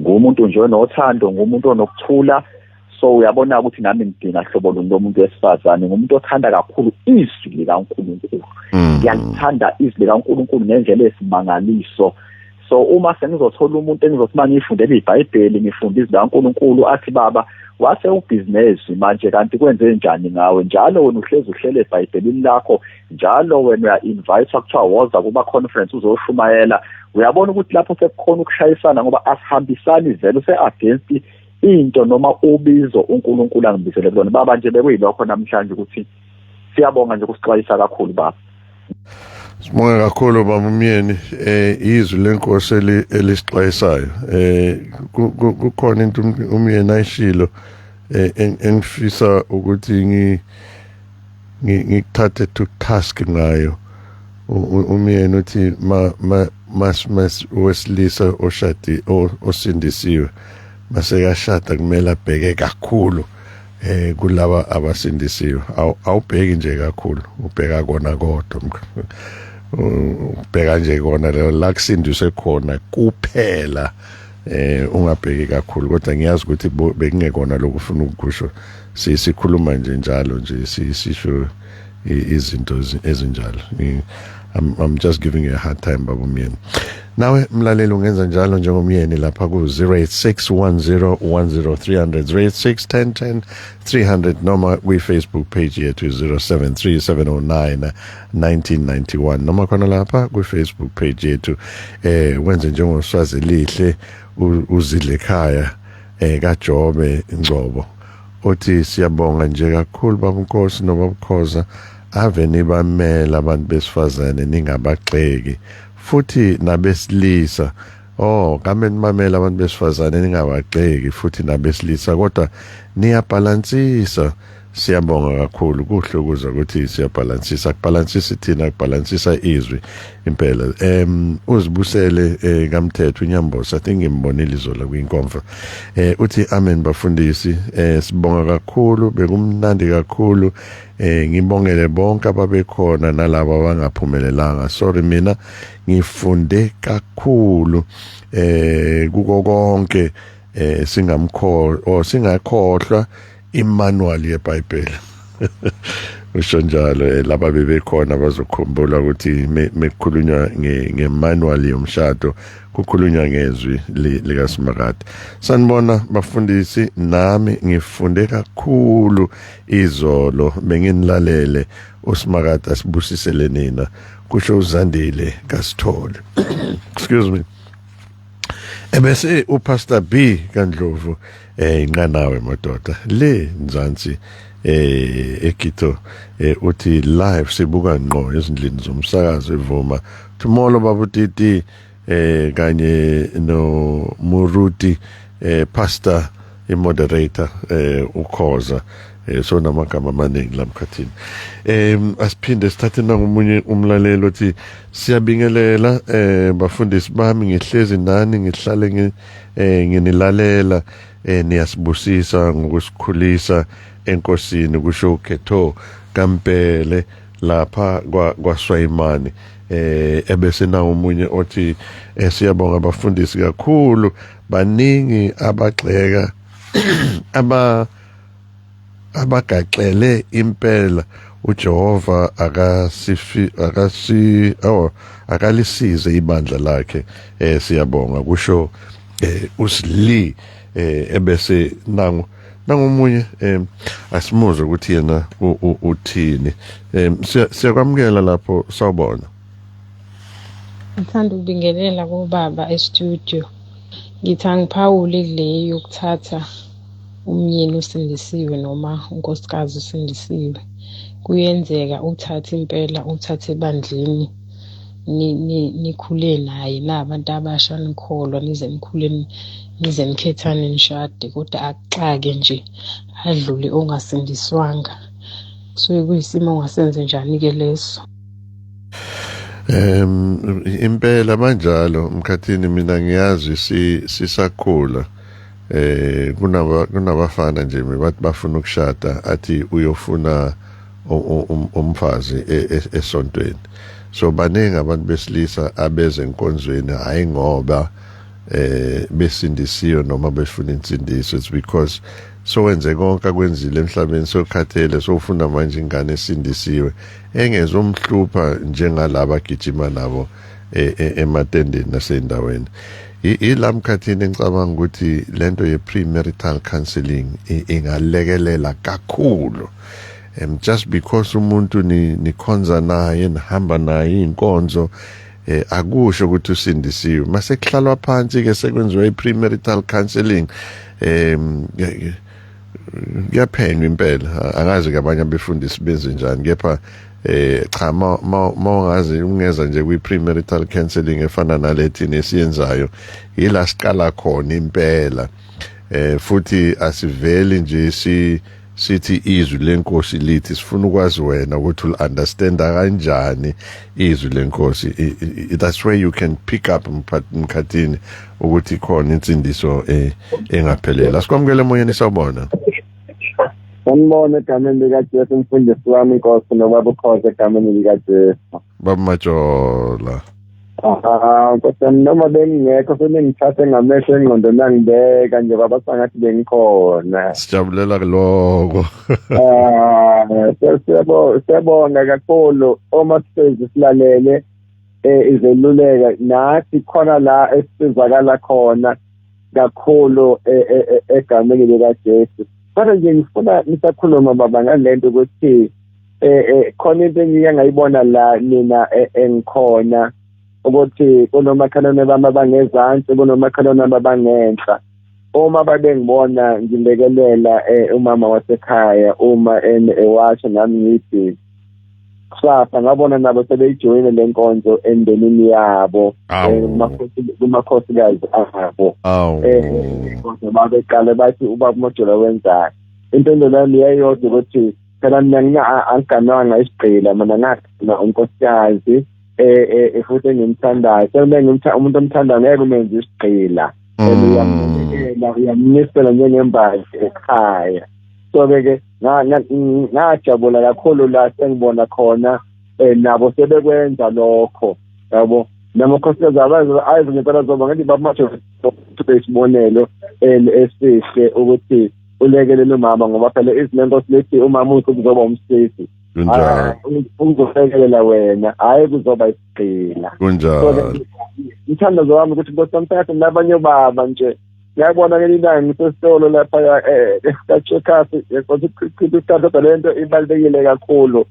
ngumuntu nje onothando, ngumuntu onokuthula. So uyabona ukuthi nami ngidinga hlobo luni lomuntu wesifazane, ngumuntu othanda kakhulu izwi likaNkulunkulu. Ngiyalithanda izwi likaNkulunkulu ngendlela esimangaliso. So uma sengizothola umuntu engizothi uma ngiyifundela iBhayibheli, ngifunde izwi likaNkulunkulu, athi baba wase ubhizinesi manje kanti kwenze njani ngawe? Njalo wena uhlezi uhlele eBhayibhelini lakho, njalo wena uya-invite, kuthiwa woza kuba conference uzoshumayela. Uyabona ukuthi lapho sekukhona ukushayisana ngoba asihambisani vele, use-against into noma ubizo uNkulunkulu angibizele kulona. Baba nje bekuyilokho namhlanje ukuthi siyabonga nje kusixwayisa kakhulu baba. Sibonge kakhulu baba umyeni, izwi lenkosi elisixwayisayo. Kukhona into umyeni ayishilo engifisa ukuthi ngikuthathe to task ngayo. Umyeni uthi ma mas mas wesilisa oshadi osindisiwe masekashada kumele abheke kakhulu kulaba abasindisiwe. Awubheki nje kakhulu, ubheka kona kodwa, ubheka nje kona la kusindiswe khona kuphela, ungabheki kakhulu. Kodwa ngiyazi ukuthi bekungekona lokufuna ukukusho, sikhuluma nje njalo nje sisho izinto ezinjalo. I'm just giving you a hard time, baba umyeni. Nawe mlaleli ungenza njalo njengomyeni lapha ku 086 10 10 300, 086 10 10 300, noma kwi Facebook page yethu 073 709 1991, noma khona lapha kwi Facebook page yethu wenze njengoswazi lihle uzidle ekhaya kaJobe Ngcobo. Uthi siyabonga nje kakhulu babunkosi nobabukhoza, ave nibamela abantu besifazane ningabagxeki, futhi nabesilisa. Oh, kame nimamela abantu besifazane ningabagxeki futhi nabesilisa, kodwa niyabhalansisa. Siyabonga kakhulu, kuhle ukuzwa ukuthi siyabhalansisa. Kubhalansisa thina, kubhalansisa izwi impela. Uzibusele kaMthetho uNyambosi, I think ngimbonile izolo kwinkomfa. Uthi amen bafundisi, sibonga kakhulu, bekumnandi kakhulu. Ngibongele bonke ababekhona nalabo abangaphumelelanga. Sorry, mina ngifunde kakhulu kuko konke. Singamkho or singakhohlwa imanual yeBhayibheli, usho njalo. Laba bebekhona bazokhumbula ukuthi mekukhulunywa ngemanual yomshado kukhulunywa ngezwi likaSimakade. Sanibona bafundisi, nami ngifunde kakhulu izolo, benginilalele. USimakade asibusisele nina, kusho uZandile kaSithole. Excuse me. Ebese uPastor B kaNdlovu, inqanawe madoda le Mzansi, eGito, uthi live sibuka ngqo ezindlini zomsakazo ivuma. Tomorrow babu Titi kanye no Muruti, pastor, i-moderator, ukhoza, so namagama amaningi lamkhathini. Asiphinde sithathe nangomunye umlaleli othi siyabingelela bafundisi bami, ngihlezi nani, ngihlale nginilalela, niyasibusisa ngokusikhulisa enkosini, kusho uKhetho kaMpele lapha kwaSwayimani. Ebese nawo omunye othi siyabonga abafundisi kakhulu, baningi abagxeka abagaxele impela, uJehova akasifi akasi oh akalisize ibandla lakhe. Siyabonga, kusho uSli. Ebese nangu nangomunye, asimuzwe ukuthi yena uthini. Siyakwamukela lapho, sawubona. Ngithanda ukubingelela kubaba e-studio. Ngithi angiphawule kule yokuthatha umyeni usindisiwe noma unkosikazi usindisiwe. Kuyenzeka uthathe impela, uthathe ebandleni, nikhule naye nabantu abasha, nikholwa nize nikhule, nize nikhethane, nishade, kodwa akuxake nje adlule ongasindiswanga. Kusuke kuyisimo ongasenze njani-ke leso. Impela banjalo mkhathini, mina ngiyazi sisakhula kunabafana nje bathi bafuna ukushada, athi uyofuna umfazi esontweni. So baningi abantu besilisa abeze enkonzweni, hayi ngoba besindisiwe noma befuna insindiso, it's because sowenze konke akwenzile emhlabeni, sokhathele, sofuna manje ingane esindisiwe engezomhlupha njengalaba agijima nabo ematendeni nasendaweni. Ila mkhathini engicabanga ukuthi lento ye premarital counseling ingalekelela kakhulu. Just because umuntu nikhonza naye, nihamba naye inkonzo, akusho ukuthi usindisiwe. Mase kuhlalwa phansi ke sekwenziwa i-premarital counseling, kuyaphenywa impela. Angazi ke abanye abefundisi benze njani, kepha cha, mawungazi ungeza nje kwi-premarital counseling efana nalethi nesiyenzayo, yila siqala khona impela. Futhi asiveli nje sithi izwi lenkosi lithi, sifuna ukwazi wena ukuthi ul-understanda kanjani izwi lenkosi. That's where you can pick up mkhathini ukuthi khona insindiso engaphelele. Asikwamukele emoyeni, sawubona. Sanibona egameni likaJesu, mfundisi wami, inkosi nobaba ukhoze egameni likaJesu. Baba Majola. Ah, Nkosi yami, noma bengingekho seningithathe ngamehlo engqondo nangibeka nje kwaba sangathi bengikhona. Sijabulela lokho. Ah, siyabonga kakhulu uma sihlezi silalele izeluleka nathi khona la esizakala khona kakhulu egameni likaJesu. Kodwa nje ngifuna nisakhuluma baba ngalento ukuthi khona into engike ngayibona la nina engikhona, ukuthi kunomakhelwane bami abangezansi, kunomakhelwane bami abangenhla. Uma babengibona ngilekelela umama wasekhaya uma ewasha nami ngibhizi, kusasa ngabona nabo sebeyijoyine le nkonzo emndenini yabo, kumakhosikazi abo. Kodwa babeqale bathi ubaba uMajola wenzani. Impendulo yami yayodwa ukuthi phela mina angiganwanga isigqila, mina ngagana unkosikazi futhi engimthandayo. Sengimthanda umuntu omthandayo ngeke umenze isigqila, uyamnakekela, uyamnisela njengembali ekhaya. So-ke ngajabula kakhulu la sengibona khona nabo sebekwenza lokho, yabo. Namakhosikazi abazi ngempela zoba ngathi baba isibonelo esihle ukuthi ulekelele umama, ngoba phela izinenkosi lethi umama uzoba umsisi, uzolekelela wena, hhayi kuzoba isigqila. Kunjalo. Umthandazo wami ukuthi Nkosi yami nabanye obaba nje ngiyabona ngelinye ilanga ngisesitolo lapha ka-Checkers, kodwa le nto ibalulekile kakhulu.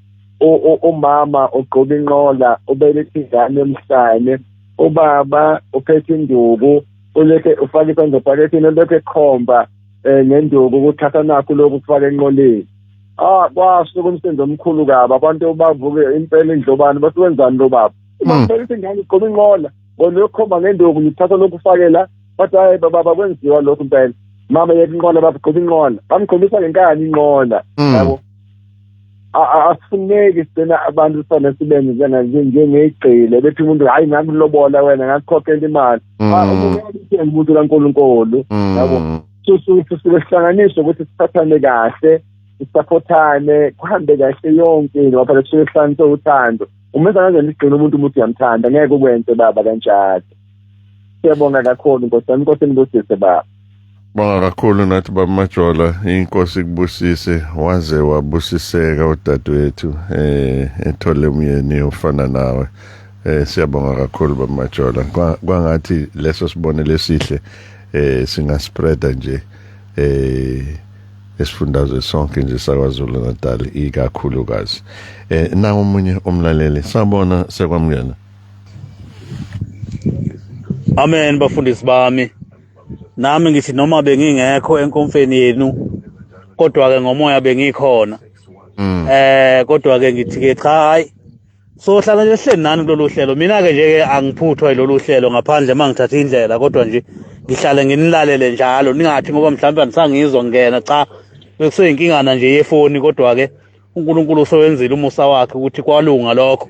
Umama ugqoka inqola, ubelethe ingane emhlane, ubaba uphethe induku, ulokhe ufake isandla ebhakethini, ulokhu ekhomba ngenduku ukuthatha nakho lokhu kufaka enqoleni. Kwasuka umsebenzi omkhulu kabi, abantu bavuke impela indlobane, bathi wenzani lo baba? Uma ubelethe ingane ugqoka inqola, wena uyokhomba ngenduku, ngithatha lokhu ufake la. Bathi hayi baba kwenziwa lokhu impela. Mama yeka inqola, baba gqoka inqola. Bamkhombisa ngenkani inqola, yabo. Asifuneki sigcina abantu sifane sibenze njengegqile, bethi umuntu hayi ngakulobola wena, ngakukhokhela imali. Umuntu kaNkulunkulu, yabo. Suke sihlanganiswe ukuthi siphathane kahle, sisaphothane, kuhambe kahle yonke into, ngoba phela kusuke kuhlanganiswe uthando. Umenza kanjani isigcina umuntu ukuthi uyamthanda? Ngeke ukwenze baba kanjalo. Siyabonga kakhulu Nkosi yami, Nkosi nibusise baba. Bonga kakhulu nathi baba Majola, inkosi ikubusise, waze wabusiseka udadewethu ethole umyeni ofana nawe. Siyabonga kakhulu baba Majola. Kwangathi leso sibonelo esihle singaspreada nje esifundazwe sonke nje saKwaZulu Natal ikakhulukazi. Nangu omunye umlaleli, sabona sekwamukela. Amen bafundisi bami. Nami ngithi noma bengingekho enkomfeni yenu, kodwa ke ngomoya bengikhona. Kodwa ke ngithi ke cha hayi, so hlala nje sihleli nani kulolu hlelo. Mina ke nje ke angiphuthwa yilolu hlelo ngaphandle mangithatha indlela, kodwa nje ngihlale nginilalele njalo, ningathi ngoba mhlawumbe anisangizwa ngena, cha bekuseyinkingana nje yefoni, kodwa ke uNkulunkulu usewenzile umusa wakhe ukuthi kwalunga lokho.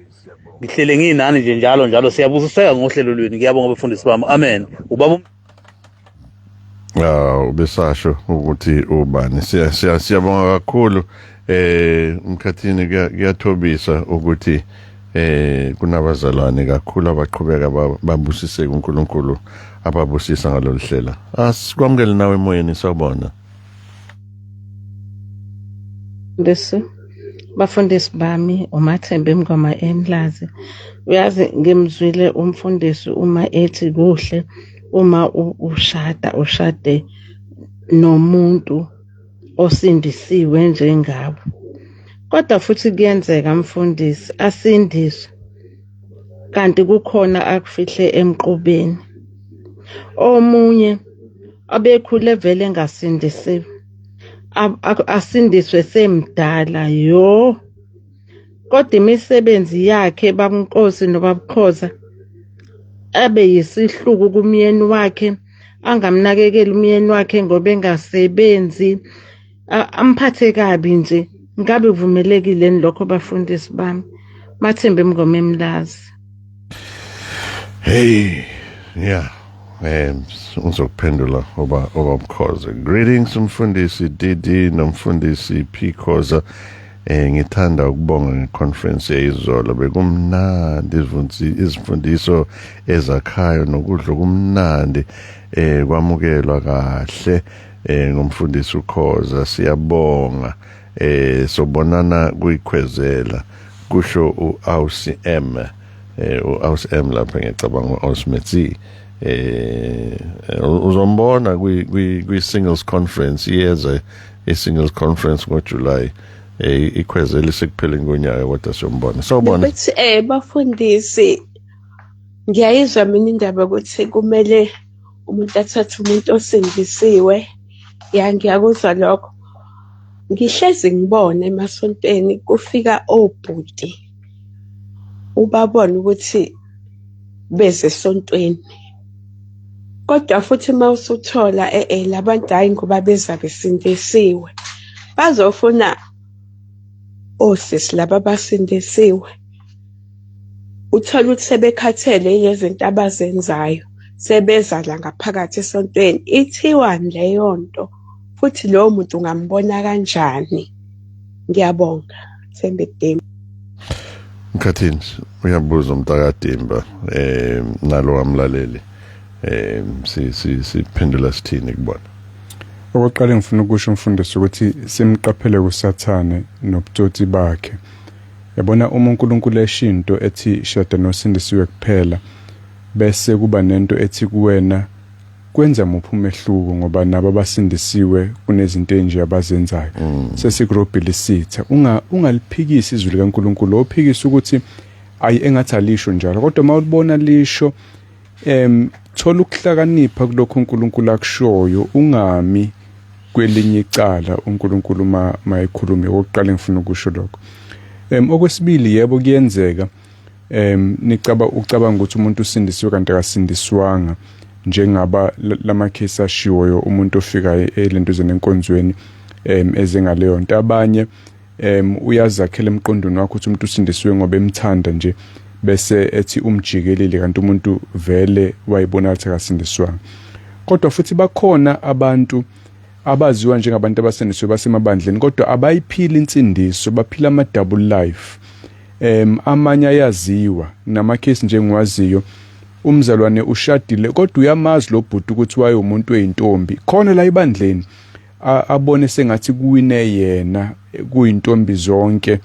Ngihlele nginani nje njalo njalo, siyabusiseka ngohlelo lwenu. Ngiyabonga bafundisi bami. Amen. Ubaba ubesasho ukuthi ubani. Siyabonga kakhulu. Umkhathini kuyathobisa ukuthi kunabazalwane kakhulu abaqhubeka babusise uNkulunkulu, ababusisa ngalolu hlelo. Asikwamukele nawe emoyeni, sawubona. Mfundisi, bafundisi bami, uMathembe Mngoma eMlazi. Uyazi ngimzwile umfundisi uma ethi kuhle uma ushada, ushade nomuntu osindisiwe njengawe. Kodwa futhi kuyenzeka mfundisi asindiswe kanti kukhona akufihle emqubeni. Omunye abekhule vele engasindisiwe, asindiswe semdala yo, kodwa imisebenzi yakhe babunkosi nobabukhoza abe yisihluku kumyeni wakhe, angamnakekeli umyeni wakhe ngoba engasebenzi, amphathe kabi nje. Ngabe kuvumelekile lokho bafundisi bami? Mathembe Mngoma eMlazi. Hey, yeah. Uzokuphendula obabukhoza. Greetings umfundisi DD nomfundisi P Khoza. Ngithanda ukubonga ngeconference yayizolo, bekumnandi, izifundiso ezakhayo nokudla kumnandi, kwamukelwa kahle ngomfundisi uKhoza. Siyabonga. Sobonana kuyikhwezela, kusho uAusi M. uAusi M lapha ngiyacabanga uAusi uzombona kwi singles conference, iyeza i singles conference ngoJuly. Ikhwezela isekupheleni konyaka, kodwa siyombona. Sawubona. Bethi bafundisi, ngiyayizwa mina indaba ukuthi kumele Umuntu athathe umuntu osindisiwe. Ya, ngiyakuzwa lokho. Ngihlezi ngibona emasontweni kufika obhuti, ubabone ukuthi beze esontweni. Kodwa futhi uma usuthola labantu hhayi ngoba beza besindisiwe. Bazofuna osisi laba abasindisiwe. Uthole ukuthi sebekhathele yilezinto abazenzayo, sebeza la ngaphakathi esontweni. Ithiwani leyo nto? Futhi lowo muntu ungambona kanjani? Ngiyabonga. Thembe Dimba. Mkhathini uyabuza umntakadimba nalo wamlaleli si si siphendula sithini kubona? Okokuqala ngifuna ukusho mfundisi ukuthi simqaphele kuSathane nobutsotsi bakhe. Yabona, uma uNkulunkulu eshinto ethi shada nosindisiwe kuphela, bese kuba nento ethi kuwena kwenza muphi umehluko, ngoba nabo abasindisiwe kunezinto enje abazenzayo, sesikurobhile isitha. Ungaliphikisi izwi likaNkulunkulu, ophikisa ukuthi ayi engathi alisho njalo, kodwa mawulibona lisho, thola ukuhlakanipha kulokho uNkulunkulu akushoyo, ungami kwelinye icala uNkulunkulu mayikhulume. Okokuqala ngifuna ukusho lokho. Okwesibili, yebo kuyenzeka nicaba ucabanga ukuthi umuntu usindisiwe kanti akasindiswanga, njengaba lamakhesi ashiwoyo, umuntu ofika elentuzeni enkonzweni ezengaleyo nto. Abanye uyazakhela emqondweni wakho ukuthi umuntu usindisiwe ngoba emthanda nje, bese ethi umjikelile, kanti umuntu vele wayibona ukuthi akasindiswanga. Kodwa futhi bakhona abantu abaziwa njengabantu abasindisiwe basemabandleni, kodwa abayiphili insindiso, baphila ama double life. Amanye ayaziwa namakhesi njengiwaziyo, umzalwane ushadile kodwa uyamazi lo bhuti ukuthi wayewumuntu weyintombi khona la ebandleni, abone sengathi kuwine yena kuyintombi zonke,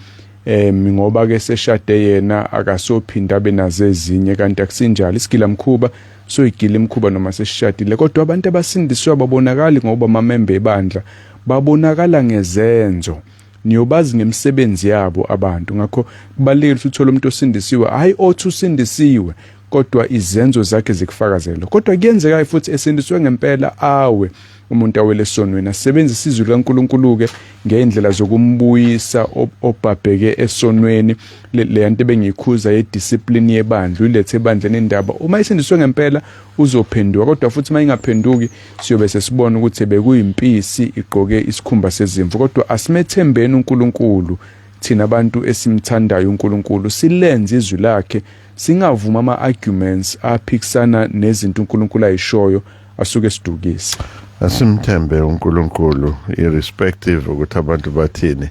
ngoba ke seshade yena akasophinda abe nazo ezinye, kanti akusinjalo. Isigila mkhuba soyigila imkhuba noma sesishadile. Kodwa abantu abasindisiwe babonakali ngoba amamembe ebandla, babonakala ngezenzo, niyobazi ngemisebenzi yabo abantu. Ngakho kubalulekile ukuthi uthole umuntu osindisiwe, hayi othi usindisiwe kodwa izenzo zakhe zikufakazela. Kodwa kuyenzeka futhi esindiswe ngempela awe umuntu, awele esonweni, asebenzise izwi likaNkulunkulu ke ngeindlela zokumbuyisa obhabheke esonweni. Le nto ebengiyikhuza ye-discipline yebandla, uyilethe ebandleni indaba. Uma isindiswe ngempela uzophenduka, kodwa futhi uma ingaphenduki siyobe sesibona ukuthi bekuyimpisi igqoke isikhumba sezimvu. Kodwa asimethembeni uNkulunkulu, thina abantu esimthandayo uNkulunkulu, silenze izwi lakhe, singavuma ama-arguments aphikisana nezinto uNkulunkulu ayishoyo asuke sidukise. Asimthembe uNkulunkulu irrespective ukuthi abantu bathini,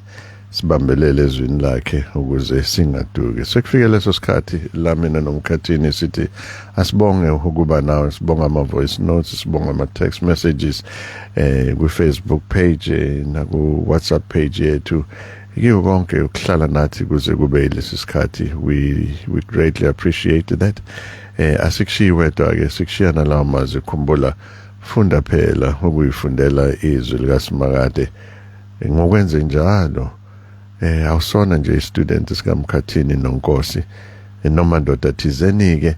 sibambelele ezwini lakhe ukuze singaduki. Sekufike leso sikhathi la mina nomkhathini sithi asibonge ukuba nawe, sibonga ama voice notes, sibonga ama text messages ku Facebook page naku WhatsApp page yethu, kiko konke ukuhlala nathi kuze kube lesi sikhathi. We greatly appreciate that. Asikushiyi wedwa ke, sikushiya nalawo mazwi. Khumbula, funda phela ukuyifundela izwi likaSimakade. Ngokwenze njalo awusona nje istudent sikaMkhathini noNkosi noma ndoda thizeni ke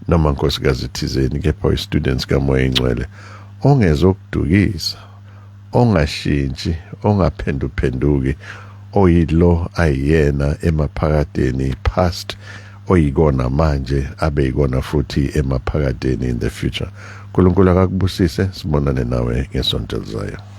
noma nkosikazi thizeni, kepha uyistudent kaMoya Ingcwele ongezokudukisa, ongashintshi, ongaphenduphenduki, oyilo ayiyena emaphakadeni past, oyikona manje, abe yikona futhi emaphakadeni in the future. uNkulunkulu akakubusise, sibonane nawe ngesonto elizayo.